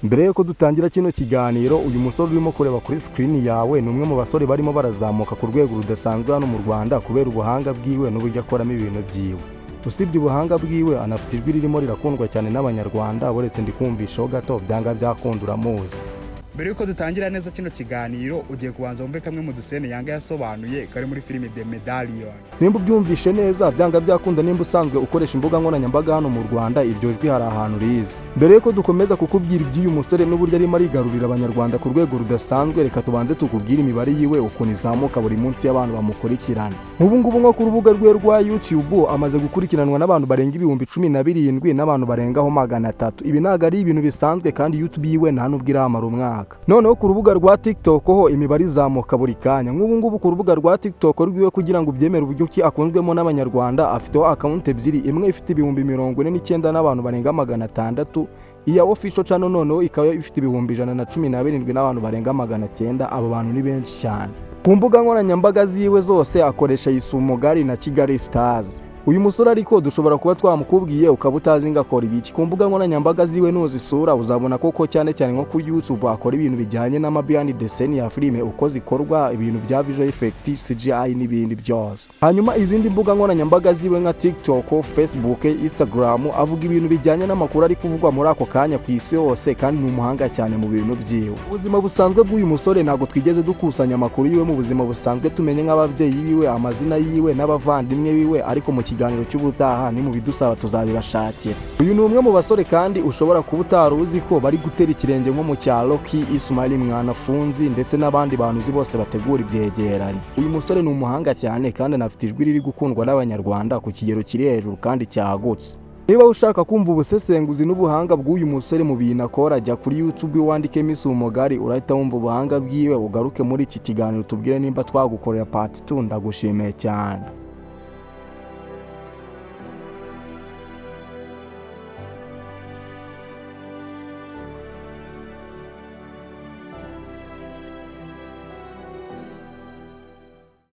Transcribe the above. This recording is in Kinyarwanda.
Mbere yuko dutangira kino kiganiro, uyu musore urimo kureba kuri screen yawe ni umwe mu basore barimo barazamuka ku rwego rudasanzwe hano mu Rwanda kubera ubuhanga bwiwe n'uburyo akoramo ibintu byiwe. Usibye ubuhanga bwiwe, anafite ijwi ririmo rirakundwa cyane n'Abanyarwanda. Buretse ndikumvishaho gato, byanga byakunda uramuzi. Mbere yuko dutangira neza kino kiganiro, ugiye kubanza wumve kamwe mu duscene Yanga yasobanuye kari muri filime The Medallion. Nimba ubyumvishe neza, byanga byakunda nimba usanzwe ukoresha imbuga nkoranyambaga hano mu Rwanda, iryo jwi hari ahantu rizi. Mbere yuko dukomeza kukubwira iby'uyu musore n'uburyo arimo arigarurira Abanyarwanda ku rwego rudasanzwe, reka tubanze tukubwire imibare yiwe ukuntu izamuka buri munsi y'abantu bamukurikirana. Nk'ubu ngubu nko ku rubuga rwe rwa YouTube amaze gukurikiranwa n'abantu barenga 17,000 n'abantu barengaho 300. Ibi ntabwo ari ibintu bisanzwe, kandi YouTube yiwe nta nubwo iramara umwaka. Noneho ku rubuga rwa TikTok ho imibare izamuka buri kanya. Nk'ubu ngubu ku rubuga rwa TikTok rwiwe, kugira ngo ubyemere uburyo ki akunzwemo n'Abanyarwanda, afiteho account ebyiri: imwe ifite 49,000 n'abantu barenga 600, iya official channel noneho ikaba ifite 117,000 n'abantu barenga 900. Abo bantu ni benshi cyane. Ku mbuga nkoranyambaga ziwe zose akoresha Yisumugari na Kigali Stars. Uyu musore ariko dushobora kuba twamukubwiye ukaba utazi ngo akora ibiki. Ku mbuga nkoranyambaga ziwe nuzisura uzabona koko cyane cyane nko kuri YouTube akora ibintu bijyanye n'ama behind the scene ya filime uko zikorwa, ibintu bya visual effect, CGI n'ibindi byose. Hanyuma izindi mbuga nkoranyambaga ziwe nka TikTok, Facebook, Instagram, avuga ibintu bijyanye n'amakuru ari kuvugwa muri ako kanya ku isi hose, kandi ni umuhanga cyane mu bintu byiwe. Ubuzima busanzwe bw'uyu musore, ntabwo twigeze dukusanya amakuru yiwe mu buzima busanzwe, tumenye nk'ababyeyi biwe, amazina yiwe n'abavandimwe biwe, ariko mu kiganiro cy'ubutaha ni mu bidusaba tuzabibashakira. Uyu ni umwe mu basore kandi ushobora kuba utari uzi ko bari gutera ikirenge nko mu cya Rocky Ismail Mwanafunzi ndetse n'abandi bantu uzi bose bategura ibyegeranyo. Uyu musore ni umuhanga cyane, kandi anafite ijwi riri gukundwa n'Abanyarwanda ku kigero kiri hejuru kandi cyagutse. Niba ushaka kumva ubusesenguzi n'ubuhanga bw'uyu musore mu bintu akora, jya kuri YouTube wandikemo Isumugari, urahita wumva ubuhanga bwiwe, ugaruke muri iki kiganiro tubwire nimba twagukorera part 2. Ndagushimiye cyane.